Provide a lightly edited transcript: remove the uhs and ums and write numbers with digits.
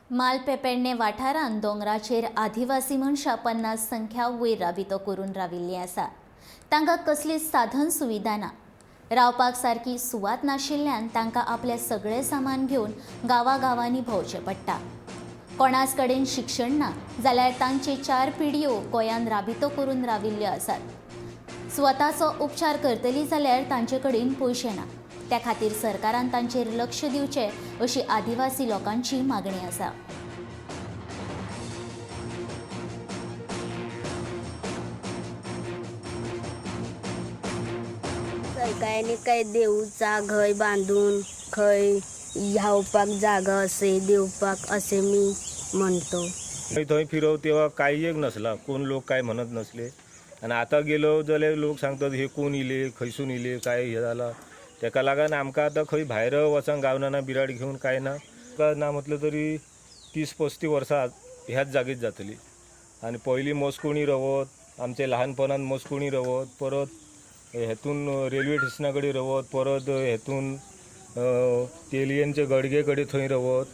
मालपें पेडणे वाठारांत दोंगराचेर आदिवासी मनशां 50 संख्या वयर राबितो करून राविल्लीं आसा. तांकां कसलीच साधन सुविधा ना. रावपाक सारकी सुवात नाशिल्ल्यान तांकां आपलें सगळें सामान घेवन गांवागांवांनी भोंवचें पडटा. कोणाच कडेन शिक्षण ना जाल्यार तांचे 4 पिढयो गोंयांत राबितो करून राविल्ल्यो आसात. स्वताचो उपचार करतली जाल्यार तांचे कडेन पयशे ना. त्या खातीर सरकारान तांचेर लक्ष दिवचें अशी आदिवासी लोकांची मागणी आसा. सरकारने काही देऊचा घय बांधून खंय ह्यावपाक जागा असे देवपाक असे मी म्हणतो. थंय फिरव तेव्हा काही एक नसला, कोण लोक काय म्हणत नसले. आणि आता गेलो जाल्यार लोक सांगतात हे कोण इले, खंयसून इले, काय हे जाला. तेका लागून आमकां आतां खंय भायर वचोंक गावना ना, बिराड घेवन काय ना. ना म्हटलं तरी 30-35 वर्सां ह्याच जागेत जातली. आनी पयलीं मस्कुणी रवत, आमचे लहानपणान मस्कुणी रवत, परत हेतून रेल्वे स्टेशना कडेन रवत, परत हेतून तेलयेंचे गडगे कडेन थंय रवत.